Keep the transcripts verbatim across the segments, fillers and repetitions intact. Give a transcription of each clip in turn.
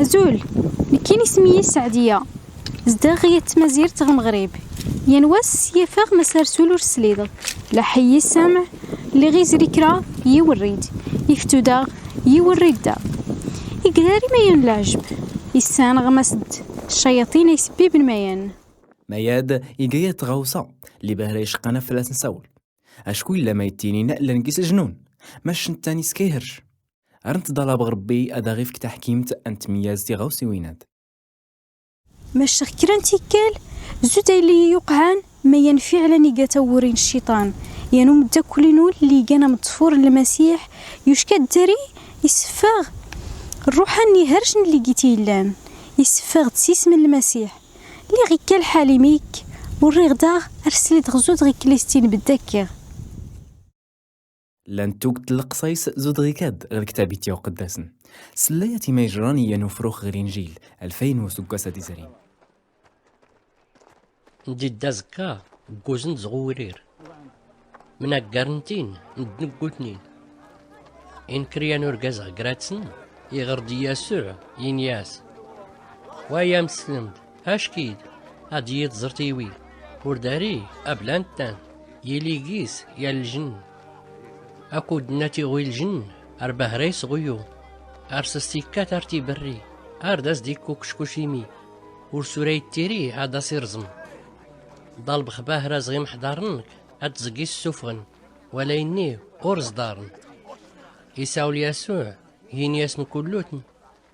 Azul, nekkini isem-iyi Saɛdiya. Zdaɣ yat tmazirt ɣ Lmeɣrib. Yan wass yafeɣ mass Arsul ur sliḍ. Laḥ-iyi ssamɛ, lliɣ izri kra yiwrrid. Iftu daɣ yiwrrid da. Igdar imayan n leɛjeb. Issan ɣ mass d ccayaṭin ay sbibn mayan. Mayad iga yat tɣawsa lli bahra iceqqan a fell-as nsawl. Acku illa ma ittinin llan gis lejnun. Mac nttan iska ihrec. Ar nttḍalab ɣ Rebbi ad aɣ-ifk taḥkimt a nttmyaz tiɣawsiwin-ad. Mac ɣ kra n tikkal, zud ay lli iyi-iwqɛan, mayan fiɛlan iga tawuri n cciṭan, yan umddakkul-inu lli igan am ḍḍfur n Lmasiḥ, yucka-d dari, iseffeɣ rruḥan n ihrec n lli git illan, iseffeɣ-d s isem n Lmasiḥ. Lliɣ ikka lḥal imi-k, ur riɣ daɣ ar sliḍ ɣ zud ɣ iklistin bdda kkiɣ. Llan tugt n leqṣayṣ zud ɣ ikad ɣ lktab itya uqddasn. Slla yat i ma ijran i yan ufrux ɣ Linjil alfayn n usggwas ad izrin. Ndi d azkka gguzn-d zɣ uwrir. Mnaggarn-tin mddn ggutnin. Inkr yan urgaz ɣ gratsn, iɣr-d i Yasuɛ, ini-as: Wa ya amsslmd, ack-id, ad iyi-tẓr tiwi, ur dari abla nttan, yili gis ya lljnn. Akud nna tiɣwi lljnn, ar bahra isɣuyu, ar s-s-ikkat ar tibrri, ar d as-d-ikkukckuc imi, ur s-ura ittiri ad as-irẓm. Ḍalbx bahra zɣ imḥḍarn-nk ad tzgi ssufɣn, wala inni ur ẓḍarn. Isawl Yasuɛ, yini-asn kullutn: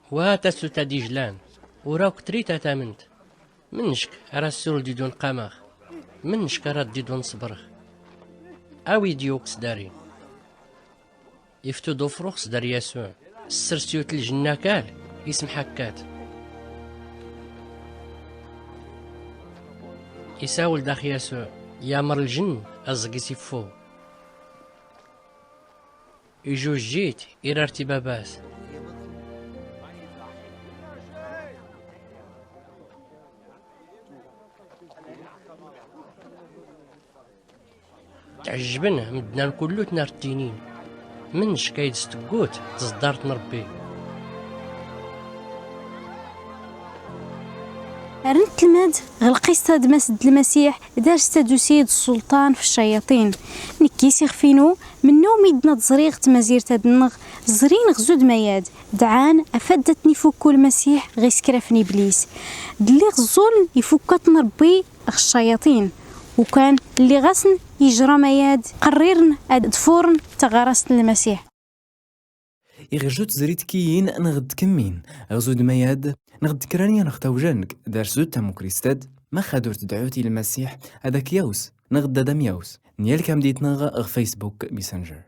Wa tasut ad ijlan, ur akk trit ad tamnt. Mnnck ar as-ur d-idun-qamaɣ? Mnnck ar ad d-idun-ṣbrɣ? Awi-d yuk s dari. Iftu-d ufrux s dar Yasuɛ, ssers yut ljnn akal, ismḥakkat. Isawl dax Yasuɛ, yamr ljnn aẓ gis iffu. Ijujj-it, irar-t i baba-s. Tɛjjbn mddn ar kullutn ar ttinin: Mnnck ayd s-tggut tẓḍart n Rbbi? Ar nttlmad ɣ lqista d mass d Lmasiḥ, dar s tadusi d ssulṭan f ccayaṭin. Nkkis ixf-inu, mnnawm idn ad ẓriɣ tmazirt ad-nneɣ, ẓrin ɣ zud mayad, dɛan afad ad tn-ifukku Lmasiḥ ɣ iskraf n Iblis. Dlliɣ ẓẓuln ifukkaṭ n Rbbi ɣ ccayaṭin, ukan lliɣ-asn ijra mayad qrrirn ad ḍfurn taɣarast n Lmasiḥ. Iɣ zut zrit kiyin nɣd tkmmin ɣ zud mayad, nɣd kran yan ɣ tawja-nk, dar s zud tamukrist-ad, max ad ur tdɛut i Lmasiḥ ad ak-yaws, nɣd ad am-yaws, nyal kamdit-nɣ ɣ Facebook Messenger.